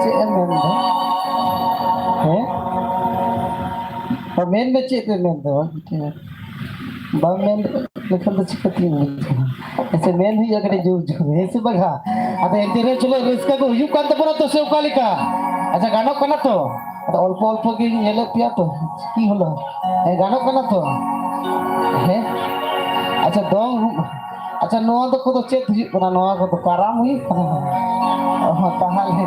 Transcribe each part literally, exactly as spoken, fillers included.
ᱪᱮᱫ ᱮᱢ ᱢᱮᱱᱫᱟ? ᱦᱮᱸ? ᱢᱮᱱ ᱢᱮ, ᱪᱮᱫ ᱯᱮ ᱢᱮᱱᱫᱟ? ᱵᱟᱢ ᱢᱮᱱ ᱞᱮᱠᱷᱟᱱ ᱫᱚ ᱪᱤᱠᱟᱹᱛᱤᱧ ᱵᱩᱡᱷᱟᱹᱣᱟ? ᱦᱮᱸ ᱥᱮ, ᱢᱮᱱ ᱦᱩᱭᱩᱜᱼᱟ ᱠᱟᱹᱴᱤᱡ ᱡᱳᱨ ᱡᱳᱨ, ᱦᱮᱸ ᱥᱮ ᱵᱟᱝᱟ? ᱟᱫᱚ ᱮᱱᱛᱮ ᱨᱮᱦᱚᱸ ᱪᱚᱞᱚ, ᱨᱟᱹᱥᱠᱟᱹ ᱠᱚ ᱦᱩᱭᱩᱜ ᱠᱟᱱ ᱛᱟᱵᱚᱱᱟ ᱛᱚ, ᱥᱮ ᱚᱠᱟ ᱞᱮᱠᱟ? ᱟᱪᱪᱷᱟ, ᱜᱟᱱᱚᱜ ᱠᱟᱱᱟ ᱛᱚ? ᱟᱫᱚ ᱚᱞᱯᱚ ᱚᱞᱯᱚ ᱜᱤᱧ ᱧᱮᱞᱮᱫ ᱯᱮᱭᱟ ᱛᱚ, ᱪᱤᱠᱤ ᱦᱚᱞᱚ᱾ ᱦᱮᱸ, ᱜᱟᱱᱚᱜ ᱠᱟᱱᱟ ᱛᱚ? ᱦᱮᱸ? ᱟᱪᱪᱷᱟ, ᱫᱚᱝ, ᱟᱪᱪᱷᱟ, ᱱᱚᱣᱟ ᱫᱚ ᱠᱚᱫᱚ ᱪᱮᱫ ᱦᱩᱭᱩᱜ ᱠᱟᱱᱟ? ᱱᱚᱣᱟ ᱠᱚᱫᱚ ᱠᱟᱨᱟᱢ ᱦᱩᱭᱩᱜ ᱠᱟᱱᱟ? ᱚ, ᱛᱟᱦᱞᱮ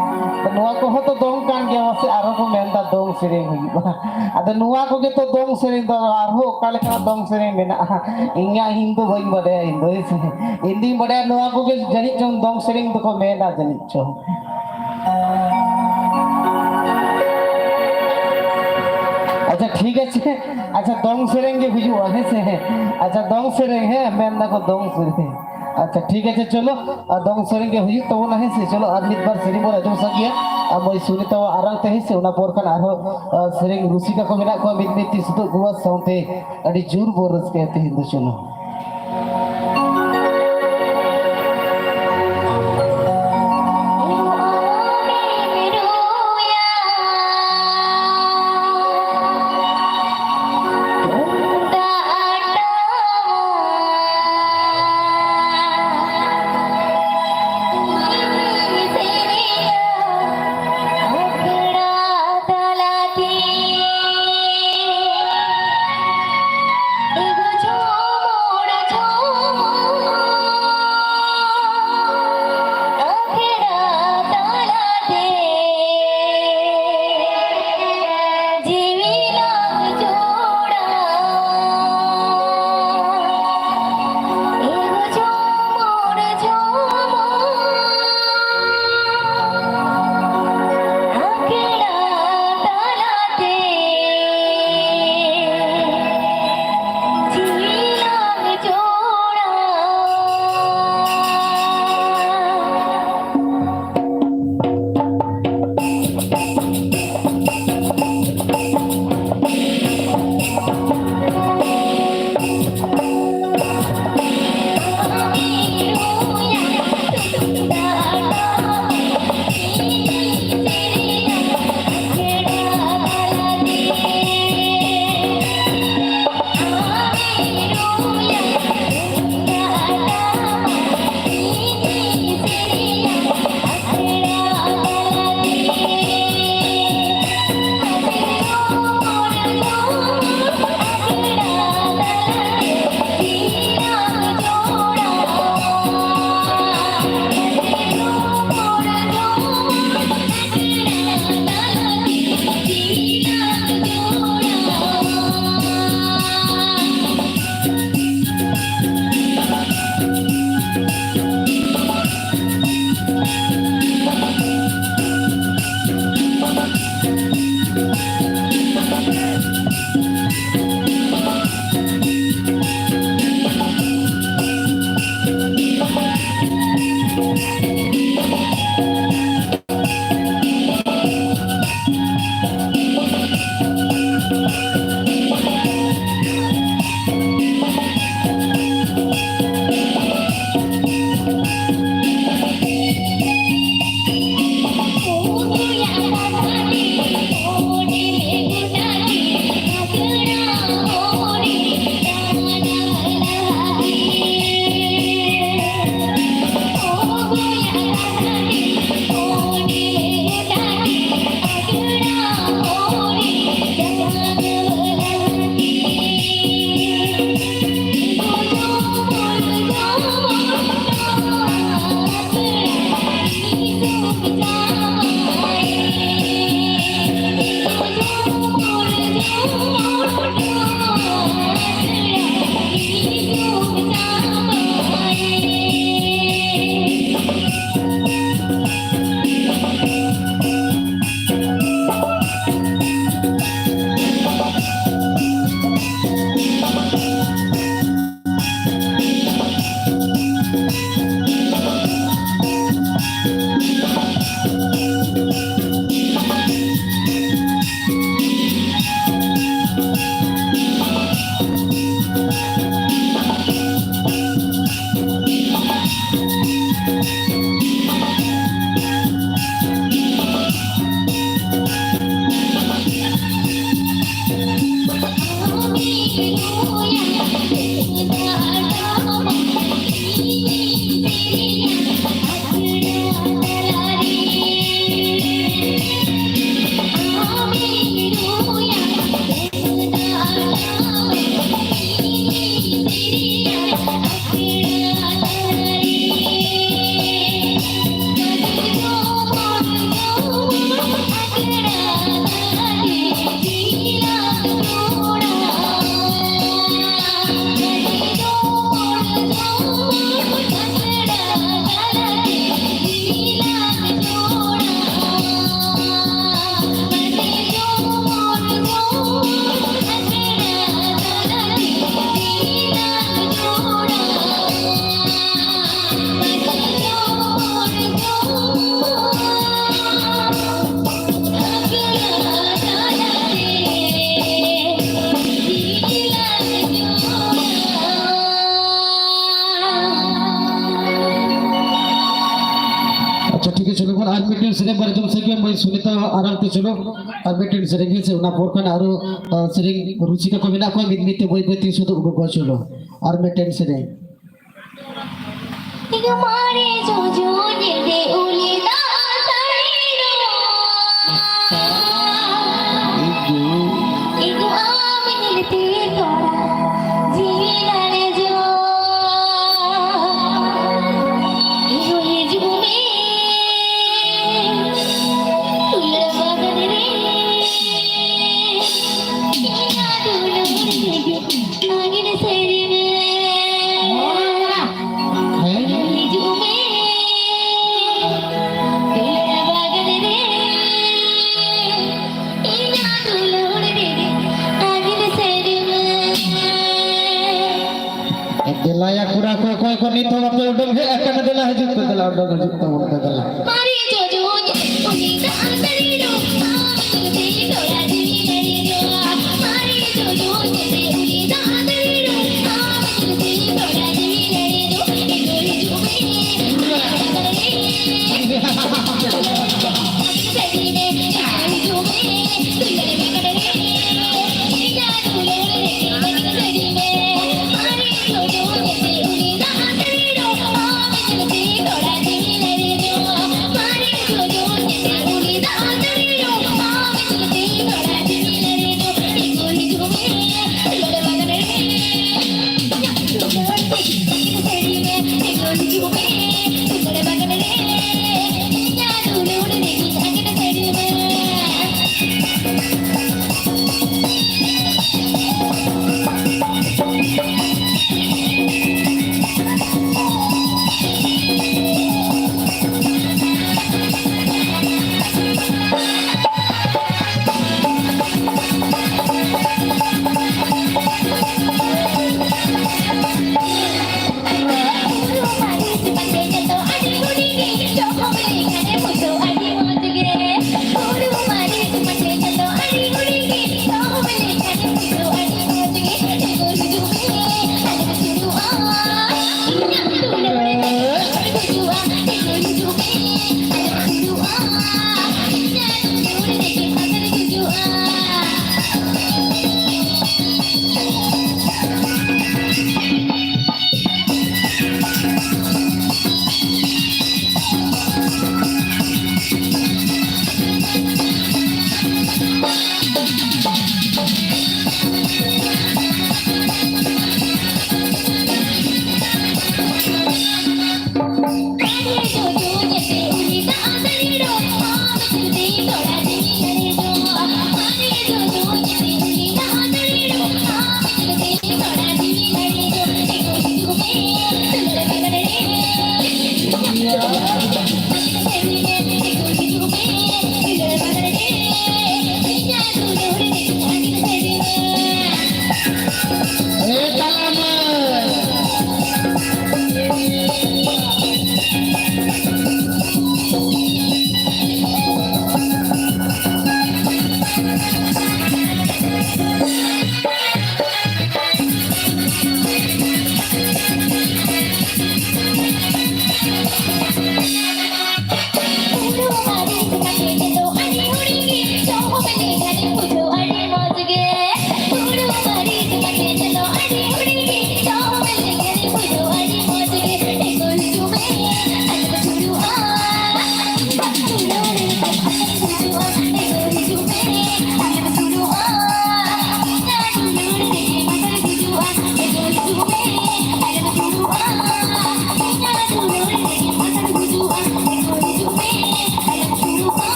ᱱᱚᱣᱟ ᱠᱚᱦᱚᱸ ᱛᱚ ᱫᱚᱝ ᱠᱟᱱ ᱜᱮᱭᱟ, ᱢᱟᱥᱮ ᱟᱨᱦᱚᱸ ᱠᱚ ᱢᱮᱱᱫᱟ ᱫᱚᱝ ᱥᱮᱨᱮᱧ ᱦᱩᱭᱩᱜᱼᱟ᱾ ᱟᱫᱚ ᱱᱚᱣᱟ ᱠᱚᱜᱮ ᱛᱚ ᱫᱚᱝ ᱥᱮᱨᱮᱧ ᱫᱚ, ᱟᱨᱦᱚᱸ ᱚᱠᱟ ᱞᱮᱠᱟᱱᱟᱜ ᱫᱚᱝ ᱥᱮᱨᱮᱧ ᱢᱮᱱᱟᱜᱼᱟ? ᱤᱧᱟᱜ, ᱤᱧ ᱫᱚ ᱵᱟᱹᱧ ᱵᱟᱰᱟᱭᱟ, ᱤᱧ ᱫᱚ, ᱦᱮᱸ ᱥᱮ᱾ ᱤᱧ ᱫᱩᱧ ᱵᱟᱰᱟᱭᱟ ᱱᱚᱣᱟ ᱠᱚᱜᱮ ᱡᱟᱹᱱᱤᱡ ᱪᱚᱝ ᱫᱚᱝ ᱥᱮᱨᱮᱧ ᱫᱚᱠᱚ ᱢᱮᱱᱟ ᱡᱟᱹᱱᱤᱡ ᱪᱚᱝ᱾ ᱟᱪᱪᱷᱟ, ᱴᱷᱤᱠ ᱟᱪᱷᱮ᱾ ᱟᱪᱪᱷᱟ, ᱫᱚᱝ ᱥᱮᱨᱮᱧ ᱜᱮ ᱦᱩᱭᱩᱜᱼᱟ, ᱦᱮᱸ ᱥᱮ? ᱦᱮᱸ᱾ ᱟᱪᱪᱷᱟ, ᱫᱚᱝ ᱥᱮᱨᱮᱧ, ᱦᱮᱸ, ᱢᱮᱱ ᱫᱟᱠᱚ ᱫᱚᱝ ᱥᱮᱨᱮᱧ᱾ ᱟᱪᱪᱷᱟ, ᱴᱷᱤᱠ ᱟᱪᱷᱮ, ᱪᱚᱞᱚ, ᱟᱨ ᱫᱚᱝ ᱥᱮᱨᱮᱧ ᱜᱮ ᱦᱩᱭᱩᱜ ᱛᱟᱵᱚᱱᱟ, ᱦᱮᱸ ᱥᱮ? ᱪᱚᱞᱚ, ᱟᱨ ᱢᱤᱫ ᱵᱟᱨ ᱥᱮᱨᱮᱧ ᱵᱚᱱ ᱟᱸᱡᱚᱢ ᱥᱟᱸᱜᱮᱭᱟ᱾ ᱟᱨ ᱢᱟᱹᱭ ᱥᱩᱱᱤᱛᱟᱣᱟᱜ ᱟᱨᱟᱝ ᱛᱮ, ᱦᱮᱸ ᱥᱮ? ᱚᱱᱟ ᱯᱚᱨ ᱠᱷᱟᱱ ᱟᱨᱦᱚᱸ, ᱟᱨ ᱥᱮᱨᱮᱧ ᱨᱩᱥᱤᱠᱟ ᱠᱚ ᱢᱮᱱᱟᱜ ᱠᱚᱣᱟ, ᱢᱤᱫ ᱢᱤᱫ ᱛᱮ ᱥᱩᱛᱩᱜ ᱠᱚᱣᱟ, ᱥᱟᱶᱛᱮ ᱟᱹᱰᱤ ᱡᱳᱨ ᱵᱚᱱ ᱨᱟᱹᱥᱠᱟᱹᱭᱟ ᱛᱮᱦᱮᱧ ᱫᱚ, ᱪᱚᱞᱚ᱾ ᱥᱮᱜᱮ ᱢᱟᱹᱭ ᱥᱩᱱᱤᱛᱟ ᱟᱨᱟᱢ ᱛᱮ ᱪᱚᱞᱚ, ᱟᱨ ᱢᱤᱫᱴᱮᱱ ᱥᱮᱨᱮᱧ ᱦᱮᱸ ᱥᱮ, ᱚᱱᱟ ᱯᱚᱨ ᱠᱷᱟᱱ ᱟᱨᱚ, ᱟ, ᱥᱮᱨᱮᱧ ᱨᱩᱥᱤᱠᱟ ᱠᱚ ᱢᱮᱱᱟᱜ ᱠᱚᱣᱟ, ᱢᱤᱫ ᱢᱤᱫ ᱛᱮ ᱵᱟᱹᱭ ᱵᱟᱹᱭ ᱛᱮ ᱥᱩᱫᱩ ᱩᱰᱩᱠᱚᱜᱼᱟ᱾ ᱪᱚᱞᱚ, ᱟᱨ ᱢᱤᱫᱴᱮᱱ ᱥᱮᱨᱮᱧ᱾ ᱤᱧ ᱢᱟᱨᱮ ᱡᱚᱡᱚ ᱧᱮᱞᱛᱮ ᱩᱞᱤ ᱫᱟᱜ ᱥᱟᱹᱨᱤ ᱫᱚ᱾ ᱤᱧ ᱟᱢ ᱧᱮᱞᱛᱮ ᱛᱚᱨᱟ ᱡᱤᱣᱤ ᱞᱟᱲᱮᱡᱚᱜ᱾ ᱤᱧ ᱦᱤᱡᱩᱜ ᱢᱮ ᱩᱞ ᱵᱟᱜᱟᱱ ᱨᱮ᱾ ᱤᱧ ᱟᱹᱛᱩ ᱞᱟᱹᱜᱤᱫ ᱟᱹᱜᱤᱱ ᱥᱟᱹᱨᱤ ᱢᱮ᱾ ᱦᱮᱸ? ᱦᱤᱡᱩᱜ ᱢᱮ ᱩᱞ ᱵᱟᱜᱟᱱ ᱨᱮ᱾ ᱤᱧ ᱟᱹᱛᱩ ᱞᱟᱹᱜᱤᱫ ᱟᱹᱜᱤᱱ ᱥᱟᱹᱨᱤ ᱢᱮ᱾ ᱫᱮᱞᱟᱭᱟ ᱠᱚᱲᱟ ᱠᱚ, ᱚᱠᱚᱭ ᱠᱚ ᱱᱤᱛ ᱦᱚᱸ ᱵᱟᱯᱮ ᱩᱰᱩᱝ ᱦᱮᱡ ᱟᱠᱟᱱᱟ, ᱫᱮᱞᱟ ᱦᱤᱡᱩᱜ ᱯᱮ, ᱫᱮᱞᱟ ᱩᱰᱩᱝ ᱦᱤᱡᱩᱜ ᱛᱟᱵᱚᱱ ᱯᱮ, ᱫᱮᱞᱟ᱾ ᱢᱟᱨᱮ ᱡᱚᱡᱚ ᱩᱱᱤ ᱫᱟᱜ ᱛᱟᱹᱨᱤ ᱫᱚ, ᱟᱢ ᱛᱮ ᱛᱚᱲᱟ ᱡᱤᱣᱤ ᱞᱟᱹᱭ ᱫᱚ᱾ ᱢᱟᱨᱮ ᱡᱚᱡᱚ ᱩᱱᱤ ᱫᱟᱜ ᱛᱟᱹᱨᱤ ᱫᱚ, ᱟᱢ ᱛᱮ ᱛᱚᱲᱟ ᱡᱤᱣᱤ ᱞᱟᱹᱭ ᱫᱚ᱾ ᱤᱧ ᱫᱚ ᱦᱤᱡᱩᱜ ᱢᱮ᱾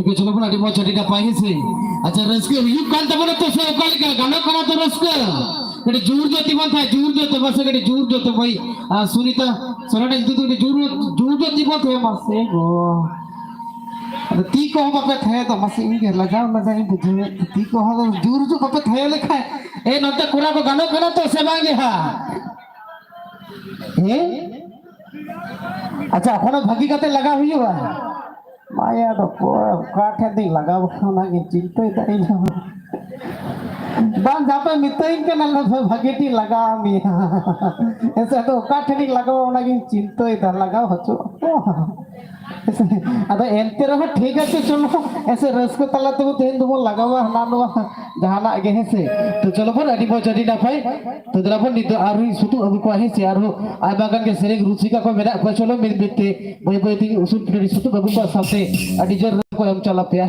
ᱠᱚ ᱪᱚᱞᱚ ᱵᱚᱱ, ᱟᱹᱰᱤ ᱢᱚᱡᱽ, ᱟᱹᱰᱤ ᱱᱟᱯᱟᱭ, ᱦᱮᱸ ᱥᱮ? ᱟᱪᱪᱷᱟ, ᱨᱟᱹᱥᱠᱟᱹ ᱦᱩᱭᱩᱜ ᱠᱟᱱ ᱛᱟᱵᱚᱱᱟ ᱛᱚ ᱥᱮ ᱚᱠᱟ ᱞᱮᱠᱟ? ᱜᱟᱱᱚᱜ ᱠᱟᱱᱟ ᱛᱚ ᱨᱟᱹᱥᱠᱟᱹ? ᱠᱟᱹᱴᱤᱡ ᱡᱳᱨ ᱧᱚᱜ ᱛᱤ ᱵᱚᱱ ᱛᱷᱟᱭᱟ, ᱡᱳᱨ ᱧᱚᱜ ᱛᱮ, ᱢᱟᱥᱮ ᱠᱟᱹᱴᱤᱡ ᱡᱳᱨ ᱧᱚᱜ ᱛᱮ ᱢᱟᱹᱭ᱾ ᱟᱨ ᱥᱩᱱᱤᱛᱟ ᱥᱚᱨᱮᱱ ᱧᱩᱛᱩᱢ ᱛᱮ ᱠᱟᱹᱴᱤᱡ ᱡᱳᱨ ᱧᱚᱜ, ᱡᱳᱨ ᱧᱚᱜ ᱛᱤ ᱵᱚᱱ ᱛᱷᱟᱭᱟ, ᱢᱟᱥᱮ ᱜᱚ᱾ ᱟᱫᱚ ᱛᱤ ᱠᱚᱦᱚᱸ ᱵᱟᱯᱮ ᱛᱷᱟᱭᱟ ᱛᱚ, ᱢᱟᱥᱮ ᱤᱧ ᱜᱮ ᱞᱟᱡᱟᱣ, ᱞᱟᱡᱟᱣ ᱤᱧ ᱵᱩᱡᱷᱟᱹᱣᱮᱫ, ᱛᱤ ᱠᱚᱦᱚᱸ ᱡᱳᱨ ᱧᱚᱜ ᱵᱟᱯᱮ ᱛᱷᱟᱭᱟ ᱞᱮᱠᱷᱟᱡ᱾ ᱮ, ᱱᱚᱛᱮ ᱠᱚᱲᱟ ᱠᱚ ᱜᱟᱱᱚᱜ ᱠᱟᱱᱟ ᱛᱚ ᱥᱮ ᱵᱟᱝ ᱜᱮ ᱦᱟᱸᱜ? ᱦᱮᱸ? ᱟᱪᱪᱷᱟ, ᱮᱠᱷᱚᱱ ᱵᱷᱟᱹᱜᱤ ᱠᱟᱛᱮ ᱞᱟᱜᱟᱣ ᱦᱩᱭᱩᱜᱼᱟ᱾ ᱢᱟᱭᱟ ᱫᱚ ᱚᱠᱚᱭ, ᱚᱠᱟ ᱴᱷᱮᱱ ᱫᱚᱧ ᱞᱟᱜᱟᱣ ᱠᱷᱟᱱ ᱚᱱᱟᱜᱤᱧ ᱪᱤᱱᱛᱟᱹᱭᱮᱫᱟ ᱤᱧ ᱦᱚᱸ᱾ ᱵᱟᱝ, ᱡᱟᱯᱮ ᱢᱤᱛᱟᱹᱧ ᱠᱟᱱᱟ, ᱞᱟᱹᱭ ᱯᱮ ᱵᱷᱟᱹᱜᱤ ᱴᱷᱤᱠ ᱞᱟᱜᱟᱣ ᱢᱮᱭᱟ᱾ ᱦᱮᱸ ᱥᱮ, ᱟᱫᱚ ᱚᱠᱟ ᱴᱷᱮᱱᱤᱧ ᱞᱟᱜᱟᱣᱟ ᱚᱱᱟᱜᱤᱧ ᱪᱤᱱᱛᱟᱹᱭᱮᱫᱟ, ᱞᱟᱜᱟᱣ ᱦᱚᱪᱚᱜ ᱟᱠᱚ᱾ ᱦᱮᱸ ᱥᱮ, ᱟᱫᱚ ᱮᱱᱛᱮ ᱨᱮᱦᱚᱸ ᱴᱷᱤᱠ ᱟᱪᱷᱮ, ᱪᱚᱞᱚ, ᱦᱮᱸ ᱥᱮ, ᱨᱟᱹᱥᱠᱟᱹ ᱛᱟᱞᱟ ᱛᱮᱵᱚ ᱛᱮᱦᱮᱧ ᱫᱚᱵᱚᱱ ᱞᱟᱜᱟᱣᱟ ᱦᱟᱱᱟ ᱱᱚᱣᱟ ᱡᱟᱦᱟᱱᱟᱜ ᱜᱮ, ᱦᱮᱸ ᱥᱮ᱾ ᱛᱚ ᱪᱚᱞᱚ ᱵᱚᱱ, ᱟᱹᱰᱤ ᱢᱚᱡᱽ, ᱟᱹᱰᱤ ᱱᱟᱯᱟᱭ᱾ ᱛᱚ ᱫᱮᱞᱟ ᱵᱚᱱ, ᱱᱤᱛ ᱫᱚ ᱟᱨᱦᱚᱸ ᱥᱩᱛᱩᱜ ᱟᱹᱜᱩ ᱠᱚᱣᱟ, ᱦᱮᱸ ᱥᱮ, ᱟᱨᱦᱚᱸ ᱟᱭᱢᱟ ᱜᱟᱱ ᱜᱮ ᱥᱮᱨᱮᱧ ᱨᱩᱥᱤᱠᱟ ᱠᱚ ᱢᱮᱱᱟᱜ ᱠᱚᱣᱟ᱾ ᱪᱚᱞᱚ ᱢᱤᱫ ᱢᱤᱫ ᱛᱮ ᱵᱟᱹᱭ ᱵᱟᱹᱭ ᱛᱮ ᱩᱥᱩᱞ ᱯᱤᱴᱷᱟᱹ ᱥᱩᱛᱩᱜ ᱟᱹᱜᱩ ᱠᱚᱣᱟ, ᱥᱟᱶᱛᱮ ᱟᱹᱰᱤ ᱡᱳᱨ ᱠᱚ ᱮᱢ ᱪᱟᱞ ᱟᱯᱮᱭᱟ᱾